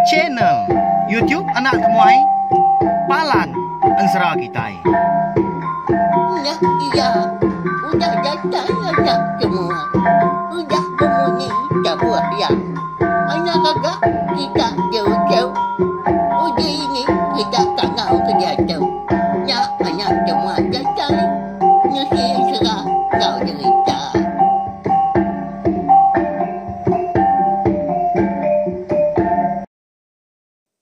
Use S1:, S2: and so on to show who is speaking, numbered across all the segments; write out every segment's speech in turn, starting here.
S1: Channel YouTube Anak Temuai Palan Ensera Kitai.
S2: Nya iya udah datai anak semua. Udah bemunyi tabuh iya. Anak gaga kita jauh-jauh. Uji ini kita kangau ke diatu. Nya anak semua datai nusi ensera enggau jerita.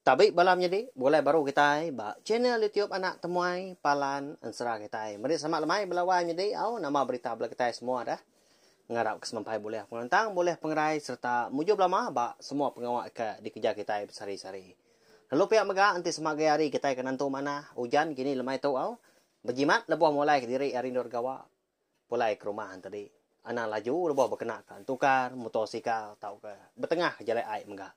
S1: Tabi bala menyadi, begulai baru kitai ba channel YouTube Anak Temuai Palan Ensera kitai. Meri selamat lemai bala wai menyadi au nama berita bala kitai semua dah. Ngarap ke semampai bulih pengelantang, bulih pengerai sereta mujur belama ba semua pengawa ke dikereja kitai besehari-sehari. Lalu pia mega enti semagai hari kitai ke nentu manah ujan kini lemai tu au bejimat lebuh mulai kediri ari endur gawa. Pulai ke rumah tadi, anang laju lebuh bekena ka entukar, motosikal tauka betengah jalai ai mega.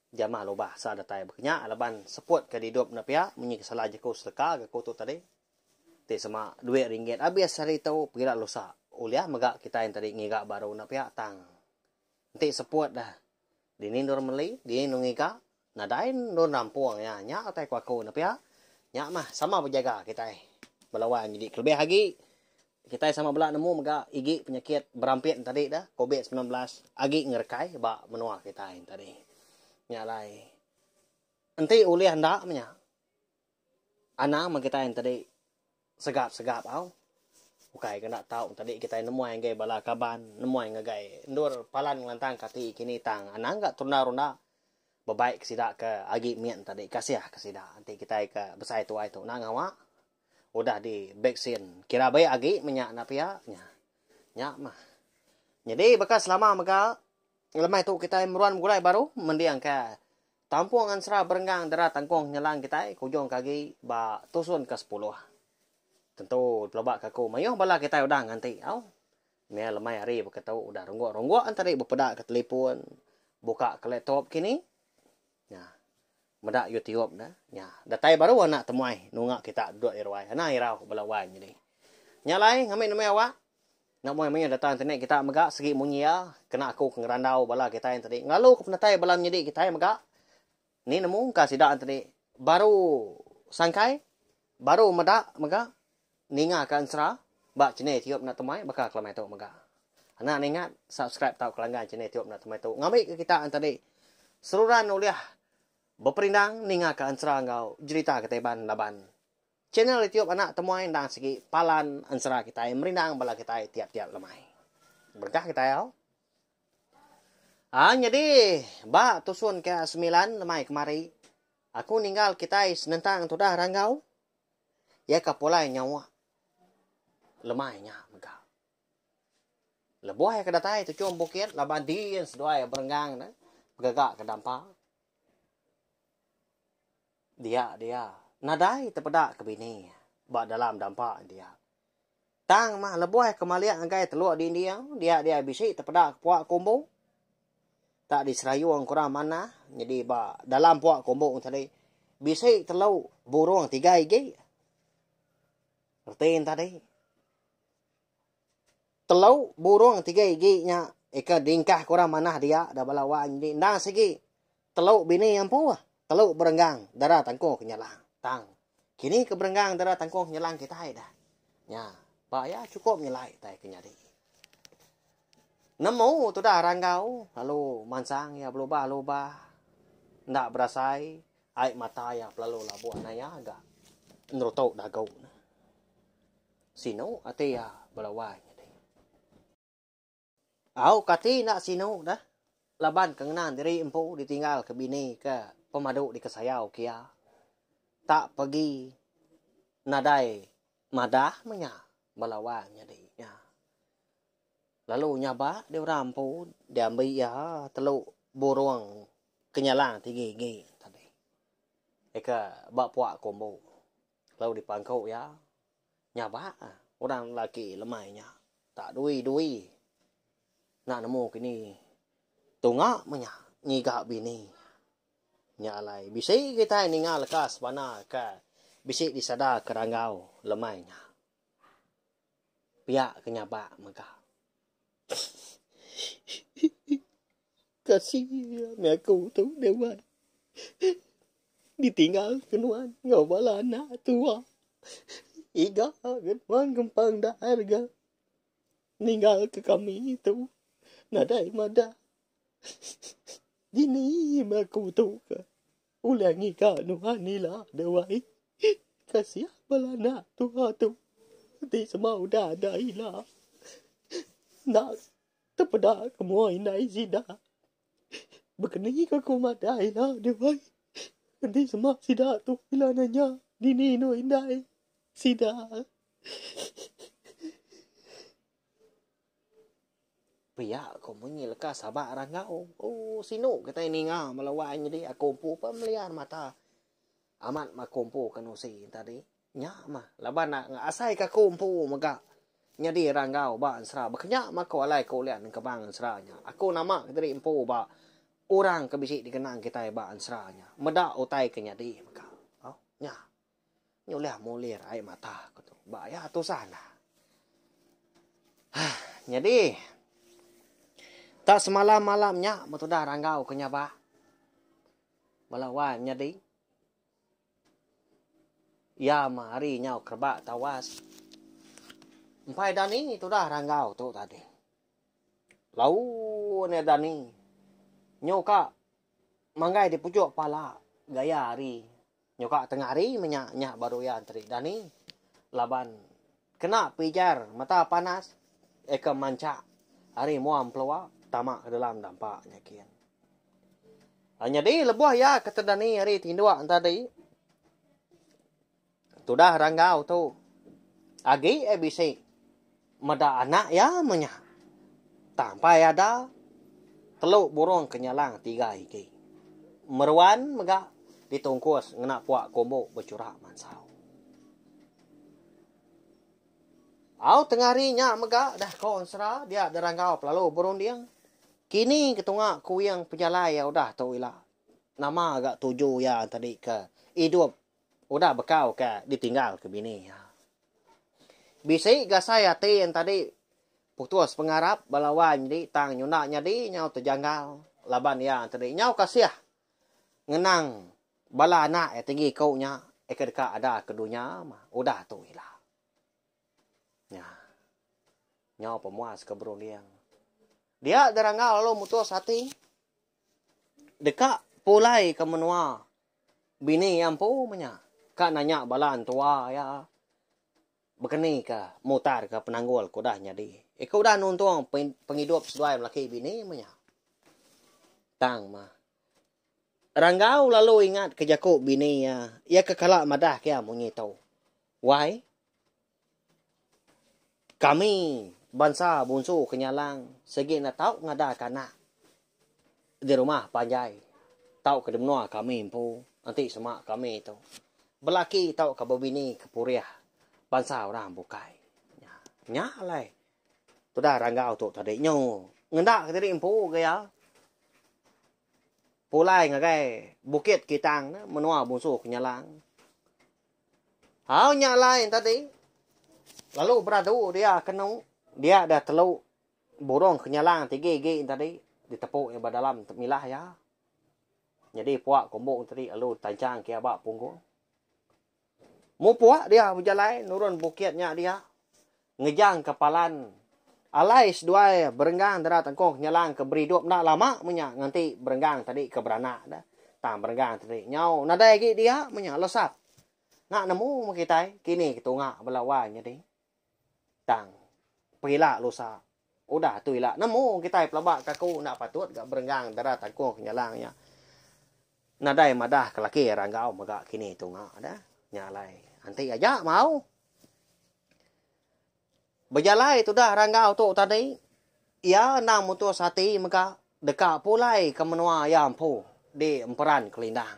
S1: Jamah lubah sa datai bekenya laban seput ke didup enda pia munyi ke salah jaku seleka ga ku tu tadi. Ti sema duit ringgit abis sehari tu pegila lusa ulih mega kitai tadi ngiga baru enda pia tang enti seput dah dini endur meli dini endur ngiga nadai endur nampung iya nya utai ku aku enda pia. Nya mah sama bejaga kitai belawan nyadi kelebih agi Kitai sama bela nemu mega igi penyakit berampit tadi dah covid 19 agi ngerekai ba menua kitai tadi. Nya alai enti ulih enda meh nya anang meh kitai tadi segap-segap au. Ukai ke enda tau tadi kitai nemuai ngagai bala kaban, nemuai ngagai endur palan ngelantang ke ati kini tang anang ga terunda-runda bebaik ke sida ke agi mit tadi kasih ke sida enti kitai ke besai tuai tu enda ngawa. Udah di vaksin kira baik agi menya enda pia nya. Nya mah. Nyadi baka selama mega lemai tu kitai meruan begulai baru mending ka tampung ensera berenggang dera tangkung nyelang kitai ke ujung ke agi ba tusun ke sepuluh. Tentu pelaba ke aku mayuh bala kitai udah nganti au. Meh lemai hari baka tu udah rungguk-rungguk enti bepeda ke telefon buka ke laptop kini. Nya. Meda YouTube ne. Nya. Datai baru anak temuai nunga kita duduk di ruai. Anang irau bala wai nyadi. Nya alai ngambi nemui awak. Enda muai mayuh data internet kita mega segi munyi iya kena aku ke ngerandau bala kitai tadi. Ngelalu ke penatai bala menyadi kitai mega. Ni nemu ka sida tadi baru sangkai baru meda mega ninga ka ensera ba channel YouTube enda temuai baka kelamai tu mega. Anak ne ingat subscribe tauka langgan channel YouTube enda temuai tu ngambi ke kita tadi seruran ulih beperindang ninga ka ensera enggau jerita kitai Iban laban channel YouTube anak temuai endang sigi palan ensera kitai merindang bala kitai tiap-tiap lemai. Berengkah kitai au. Aa nyadi ba tusun ke semilan lemai kemari aku ninggal kitai senentang tudah ranggau Iya ka pulai nyawa lemai nya mega. Lebuh iya ke datai tuchum bukit laban din seduai berenggang ne begaga ke dampa. Dia dia nadai tepeda ke bini ba dalam dampa dia. Tang mah lebuh iya ke malik ngagai teluk dinding dia dia bisi tepeda ke puak kumbu. Tak diserayung kurang manah nyadi ba dalam puak kumbu tadi bisi telu burung tiga igi. Reti ne tadi telu burung tiga igi nya ika dingkah kurang manah dia da bala wang nyadi endang sigi telu bini empu telu berenggang dara tangkung kenyalang. Tang kini ke berenggang dara tangkung kenyalang kitai dah. Nya ba iya chukup nyelai tai ke nyadi. Nemu tudah Ranggau lalu mansang iya belubah-lubah enda berasai ai mata iya pelalu labuh naya ga nerutu dagu ne. Sinu ati iya bala wai nyadi. Au kati enda sinu deh laban ke ngenang diri empu ditinggal ke bini ke pemadu dikesayau ke iya. Tak pegi nadai madah meh nya bala wai nyadi nya. Lalu nyabak di orang empu diambi iya telu burung kenyalang ti igi-igi tadi. Ika ba puak kumbu lalu dipangku iya nyabak orang lelaki lemai nya tak dui-dui enda nemu kini tunga meh nya ngiga bini. Nya alai bisi kitai ninga leka sebana ke bisi disada ke ranggau lemai nya. Pia ke nyabak mega.
S2: Kasih meh aku tu deh wai. Ditinggal ke nuan enggau bala anak tua. Iga ke nuan kempang dahar ga. Ninggal ke kami tu nadai madah. Dini meh aku tu ke ulih ngiga nuan ila deh wai. Kasih bala anak tua tu enti sema udah ada ila. Enda tepeda ke mua indai sida. Bekeni ke ku madah ila deh wai. Enti sema sida tu ila nanya dini inu indai sida.
S1: Pia ko munyi leka sabak ranggau. Ooh sinu kitai ninga bala wai nyadi aku empu pun meliar mata. Amat meh aku empu ke nusi tadi. Nya mah laban asai ke aku empu mega nyadi ranggau ba ensera. Baka nya mah aku alai ke ulih nengkebang ensera nya. Aku nama kediri empu ba orang ke bisi dikenang kitai ba ensera nya. Meda utai ke nyadi mega. Au nya. Nya ulih mulir ai mata ku tu. Ba iya tusah enda. Hah nyadi tak semalam-malam nya betudah ranggau ke nyabak. Bala wai menyadi. Iya mah hari nyau kerebak tawas. Empai dani tudah ranggau tu tadi. Laun iya dani. Nyu ka manggai di puchuk pala gaya hari Nyuka tengah hari menya nya baru iya enteri dani laban kena pijar mata panas eka manchak ari mua empelua tama ke dalam dampa nya kin. Nyadi lebuh iya ke tedani ari tinduk tadi tudah ranggau tu agi iya bisi meda anak iya menya tampai ada telu burung kenyalang tiga igi. Meruan mega ditungkus ngena pua kumbu bechura mansau. Au tengah hari nya mega dah ko ensera dia diranggau pelalu berunding. Kini ke tunga kuing pejalai iya udah tu ila. Nama ga tuju iya tadi ke idup udah bekau ke ditinggal ke bini iya. Bisi gasai ati entadi putus pengarap bala wai nyadi tang nyunda nyadi nyau tejanggal laban iya entadi nyau kasih ngenang bala anak iya tinggi iku nya ke deka ada ke dunya mah udah tu ila. Nya. Nyau pemuas ke berunding. Dia deranggau lalu mutus ati deka pulai ke menua Bini iya empu menya ka nanya bala entua iya bekeni ka mutar ka penanggul ke udah nyadi. Ika udah nuntung pengidup seduai melaki bini menya. Tang mah. Ranggau lalu ingat ke jaku bini iya, iya ke kala madah ke iya munyi tu. Wai. Kami bansa Bunsu Kenyalang sigi enda tau ngadaka anak di rumah panjai tauka di menua kami empu enti sema kami tu belaki tauka bebini ke purih bansa orang bukai. Nya alai tudah ranggau tu tadi nyu ngenda kediri empu ga iya pulai ngagai Bukit Kitang ne menua Bunsu Kenyalang. Au nya alai tadi lalu beradu dia kenu dia dah telu burung kenyalang tigi igi tadi ditepu iya ba dalam milah iya. Nyadi puak kumbu tadi lalu tanchang ke iya ba punggung. Mupuk dia bejalai nurun bukit nya dia ngejang ke palan alai seduai berenggang dara tengkong kenyalang ke beridup enda lama menya nganti berenggang tadi ke beranak da. Tang berenggang tadi nyau nadai agi dia menya lesap. Enda nemu meh kitai kini ke tunga bala wai nyadi. Tang pegila lusa udah tu ila nemu kitai pelaba ke aku enda patut ga berenggang dara tangkung kenyalang nya. Nadai madah ke laki ranggau mega kini tunga da. Nya alai enti aja mau. Bejalai tudah ranggau tu tadi, iya endang mutus ati mega deka pulai ke menua iya empu di Emperan Kelindang.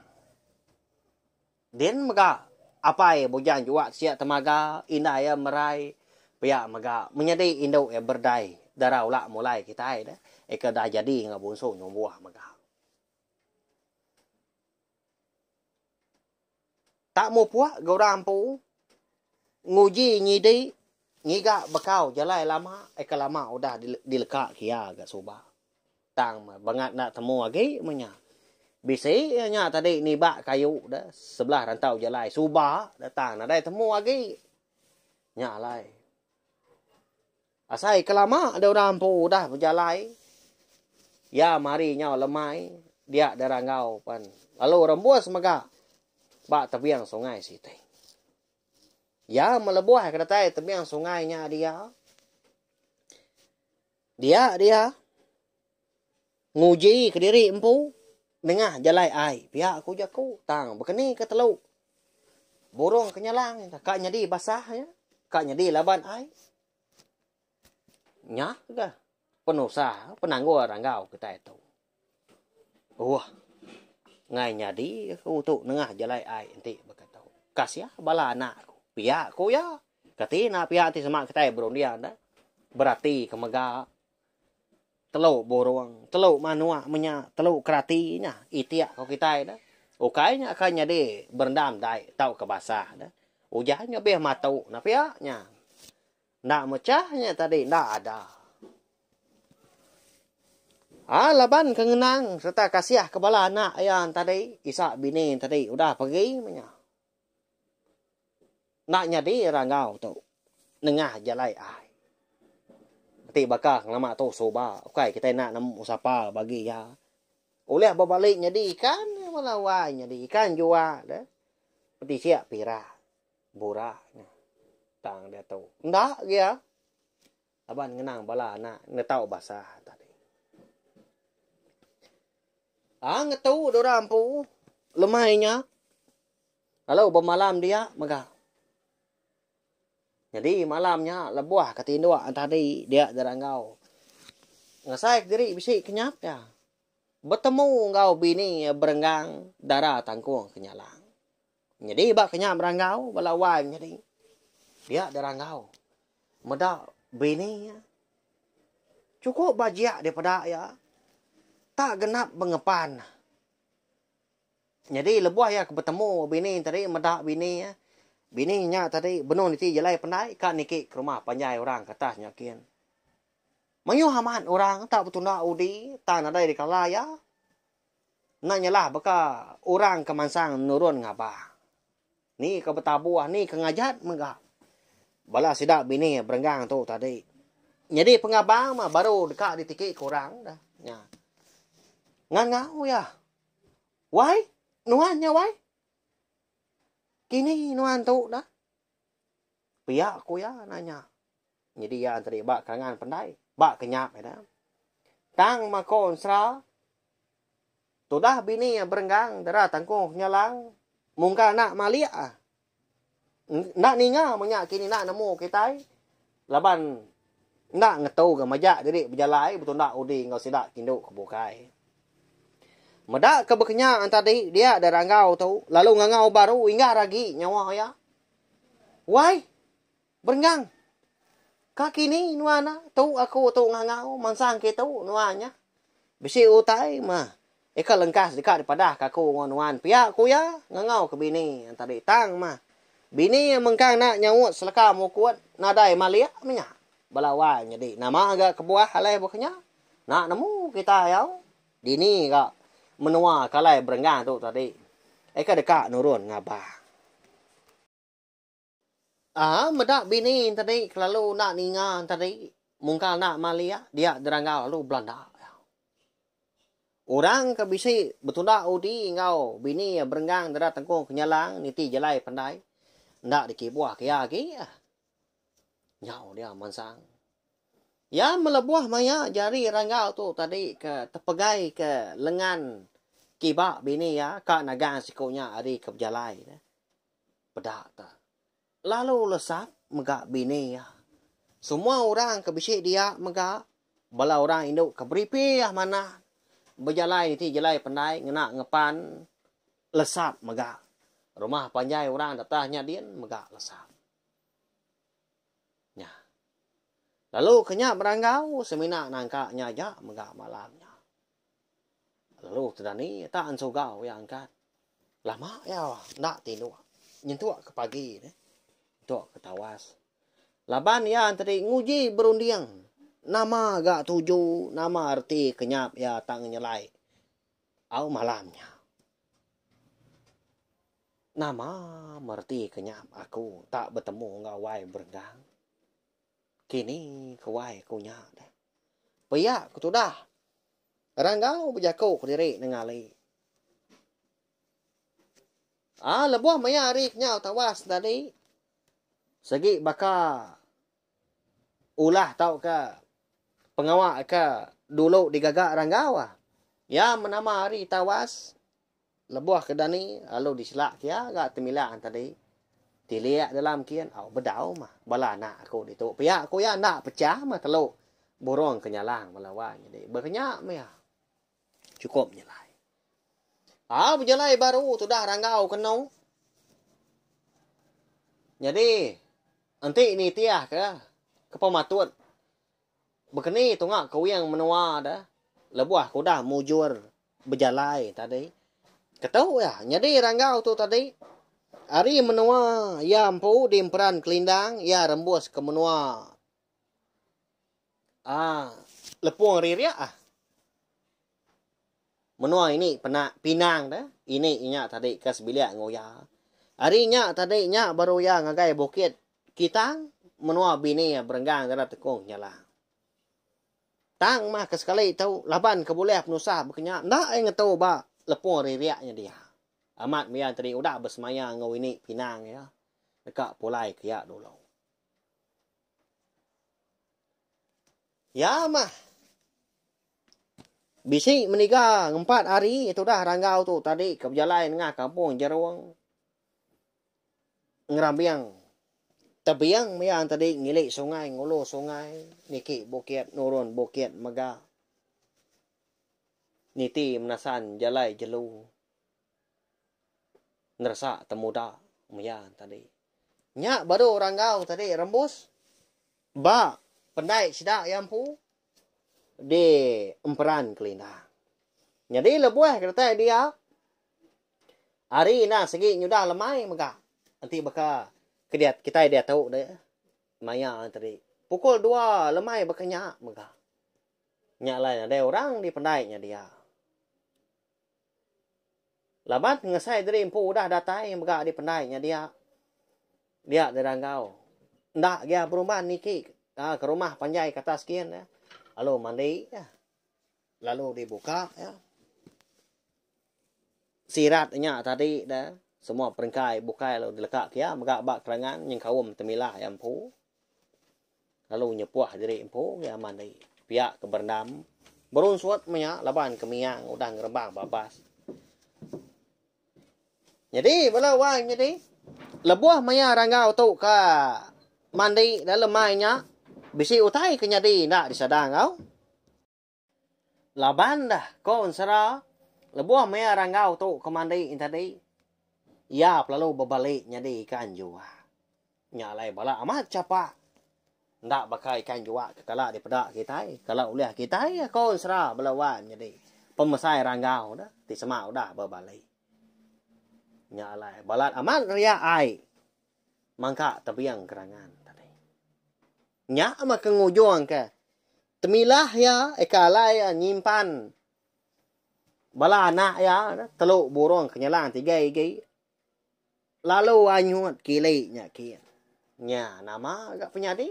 S1: Din mega apai Bujang Juak Siak Temaga, indai iya Merai, pia mega menyadi indu iya Berdai dara ulak mulai kitai deh eka dah jadi enggau Bunsu Nyumbuh mega. Tak mupuk ga orang empu nguji nyidi ngiga bekau jalai lama eka lama udah dileka ke iya ga suba. Tang bangat enda temu agi meh nya. Bisi iya nya tadi nibak kayu da sebelah rantau jalai suba da tang nadai temu agi. Nya alai. Asai ke lama da orang empu udah bejalai iya mari nyau lemai dia da ranggau pen lalu rembus mega ba tebing sungai siti. Iya melebuh ke datai tebing sungai nya dia. Dia dia nguji kediri empu nengah jalai ai pia ku jaku tang bekeni ke telu burung ke nyelang ka nyadi basah nya ka nyadi laban ai. Nya ga penusah penanggul ranggau kitai tu. Ohh ngai nyadi aku tu nengah jalai ai enti baka tu. Kasih bala anak ku pia ku iya. Kati enda pia ti sema kitai berunding da berati ke mega telu burung, telu manuk menya, telu kerati nya itik ko kitai da. Ukai nya akan nyadi berendam dai tauka basah da. Ujan nya bih matu ne pia nya. Enda mechah nya tadi enda ada. Aa laban ke ngenang sereta kasih ke bala anak iya tadi, isa bini tadi udah pegi meh nya. Enda nyadi ranggau tu nengah jalai ai. Enti baka ngelama tu suba ukai kitai enda nemu sapa bagi iya. Ulih bebali nyadi ikan bala wai nyadi ikan jua deh. Betisik pirak burak nya. Tang diatu enda gia. Laban ngenang bala anak ngetau basah tadi. Aa ngetu dura empu lemai nya lalu bemalam dia mega. Nyadi malam nya lebuh ke tinduk tadi dia Jeranggau ngasai kediri bisi kenyap iya betemu enggau bini iya berenggang dara tangkung kenyalang. Nyadi ba kenyap Ranggau bala wai nyadi dia da Ranggau meda bini iya chukup bajik dipeda iya tak genap bengepan. Nyadi lebuh iya ke betemu bini tadi meda bini iya, bini nya tadi benung niti jalai pendai ka niki ke rumah panjai orang ke atas nya kin. Mayuh amat orang tak betunda udi tang nadai dikala iya. Enda nyelah baka orang ke mansang nurun ngabang. Ni ke betabuh, ni ke ngajat mega. Bala sida bini berenggang tu tadi. Nyadi pengabang mah baru deka ditiki ke orang dah. Nya. Ngangau iya. Wai, nuan nya wai. Kini nuan tu dah. Pia ku iya nanya. Nyadi iya tadi ba kerangan pendai, ba kenyap ida. Tang mako ensera tudah bini iya berenggang dera tangkung kenyalang mungkal anak malik ah. Enda ninga menya kini enda nemu kitai laban enda ngetu ga majak diri bejalai betunda udi enggau sida kindu ke bukai. Meda ke bekenya tadi dia da ranggau tu lalu ngangau baru inggar agi nyawa iya. Wai! Berenggang. Ka kini nuan ah, tu aku tu ngangau mansang kitu nuan nya. Bisi utai mah ika lengkas deka dipadah ka aku enggau nuan pia ku iya ngangau ke bini iya tadi tang mah. Bini iya mengkang enda nyaut seleka mukut nadai malik meh nya. Bala wai nyadi nama ga kebuah alai baka nya. Enda nemu kita yau dini ga menua ke alai berenggang tu tadi ika deka nurun ngabang. Aa meda bini tadi kelalu enda ninga tadi mungkal enda malik dia deranggau lalu belanda. Orang ke bisi betunda udi enggau bini iya berenggang deda tengkung kenyalang niti jalai pandai enda dikibuh ke iya agi. Nyau dia mansang. Iya melebuh maya jari ranggau tu tadi ke tepegai ke lengan kiba bini iya ka nagang siku nya ari ke bejalai. Peda ta. Lalu lesap mega bini iya. Semua orang ke bisi dia mega bala orang indu ke beripih manah bejalai niti jalai pendai ngena ngepan lesap mega. Rumah panjai orang datah nya din mega lesap. Nya. Lalu ke nya beranggau semina nangka nya aja mega malam nya. Lalu tedani tak ensugau iya angkat. Lama iya enda tinduk nyentuk ke pagi nyentuk ke tawas. Laban iya tadi nguji berunding. Nama ga tuju, nama reti kenyap iya tak ngenyelai au malam nya. Nama mereti kenyap aku tak betemu enggau wai berenggang. Kini ke wai ku nya deh. Pia ku tudah. Ranggau bejaku kediri nengali. Ah lebuh maya hari kenyau tawas tadi segi baka ulah tauka pengawa ke dulu digaga Ranggau ah. Iya menama hari tawas lebuh ke dani lalu diselak kia ga temilang tadi. Tilik dalam kin au bedau mah bala anak aku ditu. Pia ku iya enda pecah mah telu burung ke nyalang bala wai nyadi. Bekenya meh iya. Chukup nyelai. Au bejalai baru tudah Ranggau kenu. Nyadi enti nitih ke ke pematut bekeni tunga kuing menua de lebuh ke udah mujur bejalai tadi. Ketu iya nyadi Ranggau tu tadi ari menua iya empu di Emperan Kelindang iya rembus ke menua Aaa lepung ririk ah. Menua ini pena Pinang deh, ini inya tadi ke sebilik enggau iya. Ari nya tadi nya baru iya ngagai Bukit Kitang menua bini iya berenggang dalam tekung nyalang. Tang mah ke sekali tu laban ke bulih penusah baka nya enda iya ngetu ba lepung ririk nya dia. Amat mih iya tadi udah besemaya enggau ini Pinang iya deka pulai ke iya dulu. Ya mah. Bisi meniga ngempat hari tudah ranggau tu tadi ke bejalai nengah kampung jerung ngerambing tebing mia tadi ngili sungai ngulu sungai niki bukit nurun bukit mega niti menasan jalai jelu. Neresa temuda maya tadi. Nya baru ranggau tadi rembus ba pendai sida iya empu di Emperan Kelindang. Nyadi lebuh ke datai dia hari enda sigi nyudah lemai mega enti baka ke kitai diatu deh maya tadi pukul dua lemai baka nya mega. Nya alai nadai orang di pendai nya dia. Laban ngesai diri empu udah datai mega dipendai nya dia. Dia diranggau. Enda gia berumban niki ke rumah panjai ke atas kin lalu mandi lalu dibuka iya. Sirat nya tadi da semua perengkai bukai lalu dileka ke iya mega ba kerangan nyengkaum temilah iya empu. Lalu nyepuh diri empu iya mandi pia ke berendam berunsut maya laban ke miang udah ngerebang babas. Nyadi bala wai nyadi lebuh maya ranggau tu ke mandi dalam lemai nya bisi utai ke nyadi enda disadang au. Laban dah ko ensera lebuh maya ranggau tu ke mandi tadi iya pelalu bebali nyadi ikan juak. Nya alai bala amat chapa enda baka ikan juak ke kala dipeda kitai kala ulih kitai ko ensera bala wan nyadi pemesai ranggau dah ti sema udah bebali. Nya alai balat amat riak ai mangka tebing kerangan tadi. Nya meh ke ngujungka temilah iya eka alai iya nyimpan bala anak iya telu burung kenyelang tiga igi lalu anyut kili nya kin. Nya nama ga penyadi.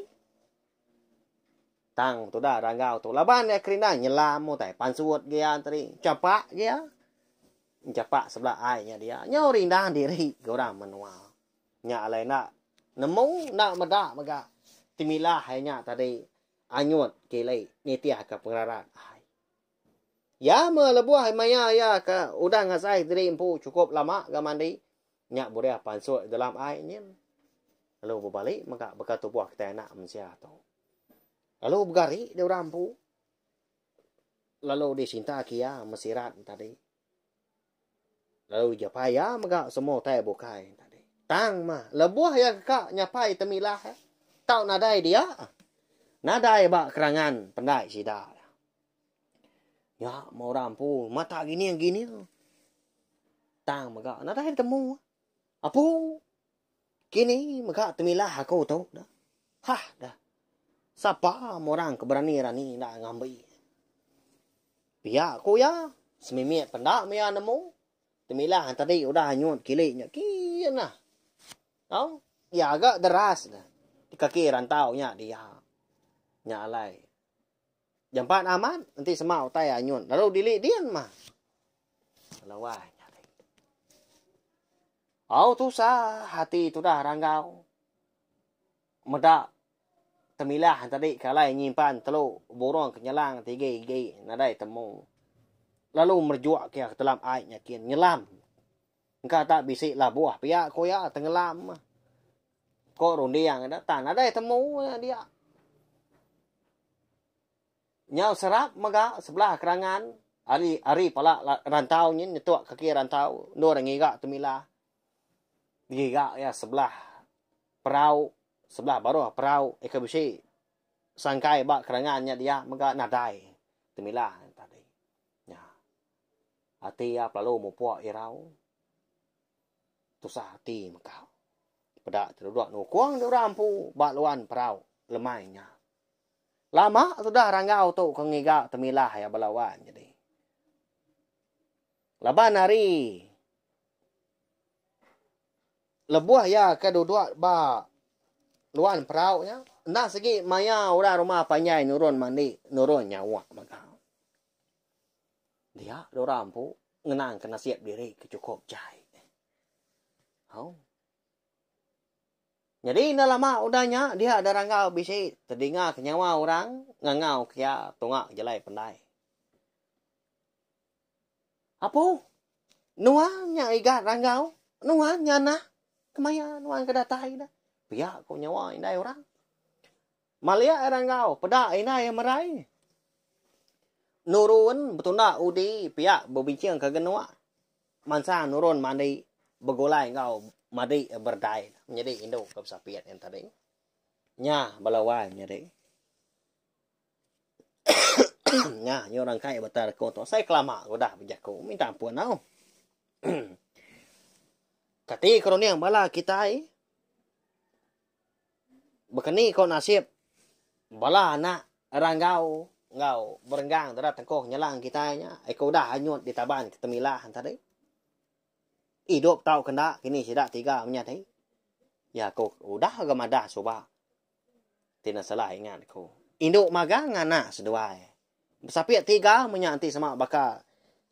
S1: Tang tudah ranggau tu laban iya kerindang nyelam utai pansut gia tadi chapak gia. Chapak sebelah ai nya dia nyau rindang diri ke orang menua. Nya alai enda nemu enda meda mega temilah iya nya tadi anyut kili nitihka pengerarat ai. Iya meh lebuh maya iya ke udah ngasai diri empu chukup lama ga mandi nya bulih pansut dalam ai nyin lalu bebali mega baka tubuh kitai anak mensia tu. Lalu begari deh orang empu lalu disinta ke iya mesirat tadi. Lalu japai iya mega semua utai bukai tadi. Tang mah lebuh iya keka nyapai temilah tau nadai dia. Nadai ba kerangan pendai sida. Nya meh orang empu mata gining-gining. Tang mega nadai ditemu. Apu kini mega temilah aku tu dah. Hah dah. Sapa orang ke berani-rani enda ngambi. Pia ku iya, semimit penda meh iya nemu. Temilah tadi udah anyut kili nya kin lah. Tau, iya ga deras ne di kaki rantau nya dia. Nya alai. Jampat amat enti sema utai anyut lalu dili din mah. Lawai nya tadi. Au tusah ati tudah ranggau. Meda temilah tadi ke alai nyimpan telu burung ke nyelang tigi igi nadai temu. Lalu merejuk ke iya ke telam ai nya kin nyelam. Engka tak bisi labuh pia ku iya tengelam. Ko runding ida tang nadai temu iya dia. Nyau serap mega sebelah kerangan ari ari pala rantau nyin nyetuk kaki rantau endur ngiga temilah. Digiga iya sebelah perau, sebelah baruh perau ika bisi sangkai ba kerangan nya dia mega nadai temilah nya tadi. Nya. Ati iya pelalu mupuk irau. Tusah ati mega. Peda ti duduk nukung diorang empu ba luan perau lemai nya. Lama tudah ranggau tu ke ngiga temilah iya bala wan jadi. Laban ari Lebuh iya ke duduk ba luan perau nya, enda sigi maya orang rumah panjai nurun mandi, nurun nyawa mega. Dia orang empu ngenangka nasib diri ke chukup jai. Au. Nyadi enda lama udah nya dia da ranggau bisi tedinga ke nyawa orang ngangau ke iya tunga jelai pendai. Apu, nuan nya igat ranggau, nuan nya anah kemaya nuan ke datai dah. Pia ku nyawa indai orang. Malik ai ranggau peda indai iya merai. Nurun betunda udi pia bebinching ke genuk mansang nurun mandi begulai enggau madi berdai menyadi indu ke besapit yen tadi. Nya bala wai menyadi. Nya nyu orang kai bata aku tu asai kelama aku udah bejaku minta ampun tau. Kati ko runding bala kitai baka ni ko nasib bala anak ranggau enggau berenggang dara tengkoh nyelang kitai nya ai ke udah anyut ditaban ke temilah tadi. Idup tau ke enda kini sida tiga menya ti. Ya aku udah ga madah suba. Ti enda salah ingat ku. Indu magang anak seduai. Besapit tiga menya enti sema baka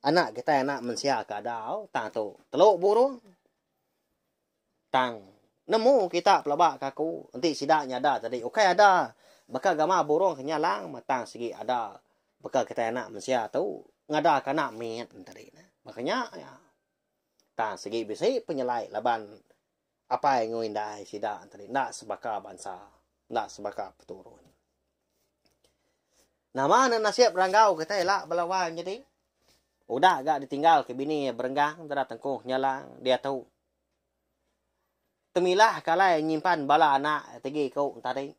S1: anak kitai anak mensia ke ada au tang tu telu burung. Tang nemu kita pelaba ka aku enti sida nyada tadi ukai ada baka gamal burung ke nyalang tang sigi ada baka kitai anak mensia tu ngada ka anak mit tadi ne. Baka nya iya. Tang sigi bisi penyelai laban Apai enggau indai sida tadi enda sebaka bansa, enda sebaka peturun. Nama ne nasib ranggau kitai ila bala wai nyadi? Udah ga ditinggal ke bini iya berenggang dara tengkuh nyalang diatu. Temilah ke alai nyimpan bala anak tegi ku tadi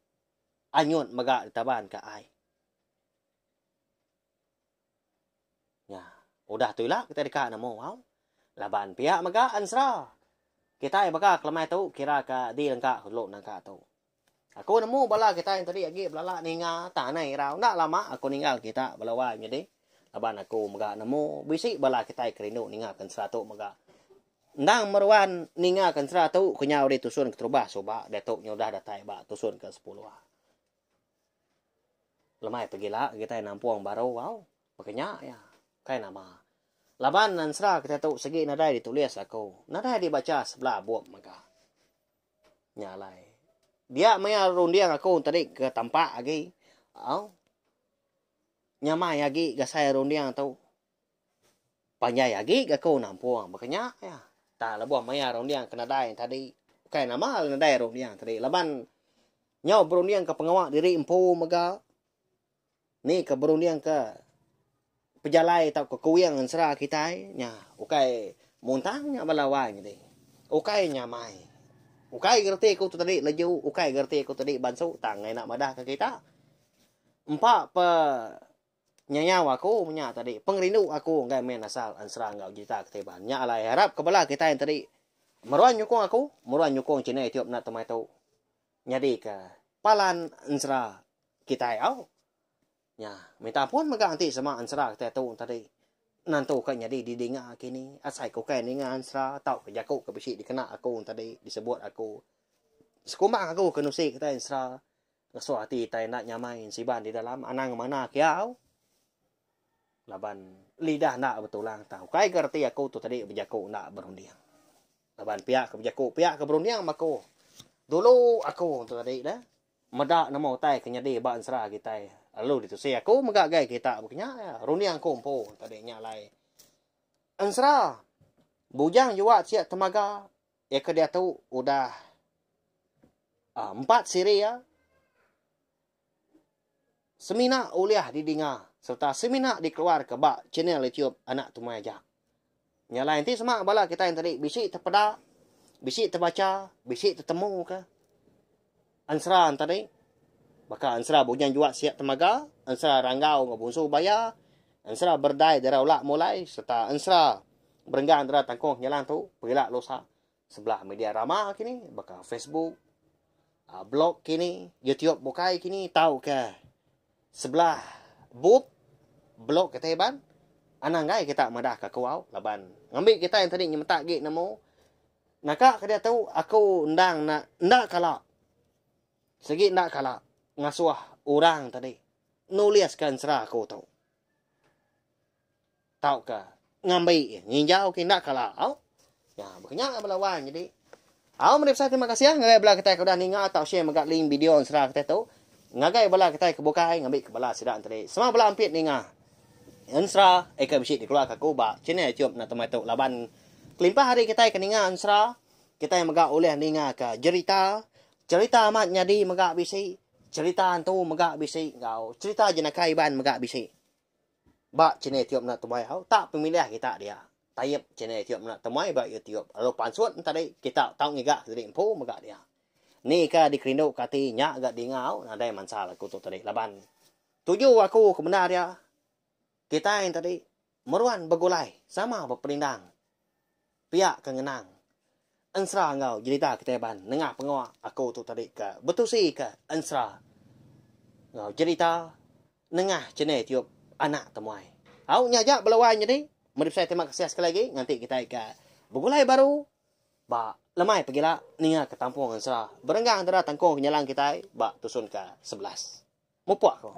S1: anyut mega ditaban ke ai. Nya, udah tu ila kitai deka nemu au. Laban pia mega ensera. Kitai baka kelemai tu kira ka di lengka ku dulu nangka tu. Aku nemu bala kitai tadi agi belala ninga tang anai irau enda lama aku ninggal kita bala wai nyadi. Laban aku mega nemu bisi bala kitai ke rindu ninga ke ensera tu mega. Endang meruan ninga ke ensera tu kenyau ari tusun keterubah suba diatu nyudah datai ba tusun ke sepuluh. Lemai pegila kitai nampung baru au. Baka nya iya. Kai nama. Laban ensera kitai tu sigi nadai ditulis aku. Nadai dibacha sebelah bup mega. Nya alai. Dia maya runding aku tadi ke tampak agi au. Nyamai agi gasai runding tu. Panjai agi ga aku nampung baka nya iya. Tang lebuh maya runding ke nadai tadi. Ukai nama nadai runding tadi laban Nyau berundingka pengawa diri empu mega ni ke berundingka pejalai tauka kuing ensera kitai nya ukai muntang nya bala wai nyadi. Ukai nyamai. Ukai gereti ku tu tadi leju, ukai gereti ku tadi bansu tang enda madahka kita. Empa pe nyayau aku menya tadi pengerindu aku enggai main asal ensera enggau jerita kitai Iban. Nya alai harap ke bala kitai tadi meruan nyukung aku, meruan nyukung channel YouTube enda temai tu. Nyadika palan ensera kitai au. Nya, minta ampun mega enti sema ensera kitai tu tadi nentu ka nyadi didinga kini asai ke ukai ninga ensera tauka jaku ke bisi dikena aku tadi disebut aku. Sekumbang aku ke nusi kitai ensera ngasuh ati kitai enda nyamai ensiban di dalam anang ngemana kiau laban lidah enda betulang tang ukai ga reti aku tu tadi bejaku enda berunding. Laban pia ke bejaku pia ke berunding ba aku. Dulu aku tu tadi dah. Meda nama utai ke nyadi ba ensera kitai lalu ditusi aku mega gai kita baka nya iya runding aku empu tadi nya alai. Ensera Bujang Juak Chik Temaga iya ke diatu udah uhh empat siri iya semina ulih didinga sereta semina dikeluarka ba channel YouTube Anak Tumai aja. Nya alai enti sema bala kitai tadi bisi tepeda, bisi tebacha, bisi tetemu ka ensera tadi baka ensera Bujang Juak Siak Temaga, ensera Ranggau enggau Bungsu Baya, ensera Berdai Dara Ulak Mulai sereta ensera Berenggang Dara Tangkong Nyelang tu pegila lusa sebelah media rama kini baka Facebook, blog kini, YouTube bukai kini tauka Sebelah bup blog kitai Iban, anang enggai kita madah ka aku au laban ngambi kitai enti nyemetak agi nemu naka ke diatu aku endang enda enda kala sigi enda kala ngasuh orang tadi nulis ka ensera aku tu. Tauka ngambi nginjau ke enda kala au. Ya baka nya bala wang jadi. Au meri besai terima kasih ngagai bala kitai ke udah ninga atau share mega link video ensera kitai tu ngagai bala kitai ke bukai ngambi ke bala sida enteri semua bala ampit ninga ensera eka bisi dikeluarka aku ba channel YouTube enda temai tu laban kelimpah ari kitai ke ninga ensera kitai mega ulih ninga ke jerita cerita amat nyadi mega bisi cerita antu mega bisi enggau cerita jenaka Iban mega bisi. Ba channel YouTube enda temuai au tak pemilih kita dia. Taip channel YouTube enda temuai ba YouTube lalu pansut enti tadi kita tau ngiga diri empu mega dia. Ni ka dikerindu ka ati nya ga dinga au nadai mansa aku tu tadi laban tuju aku ke bendar dia kitai enti tadi meruan begulai sama beperindang pia ke ngenang ensera enggau jerita kitai ban nengah pengawa aku tu tadi ke betusi ke ensera enggau jerita nengah channel YouTube Anak Temuai. Au nya aja bala wai nyadi meri besai terima kasih sekali agi nganti kitai ke begulai baru ba lemai pegila ninga ke tampung ensera berenggang dara tangkung kenyalang kitai ba tusun ke 11. Mupuk aku.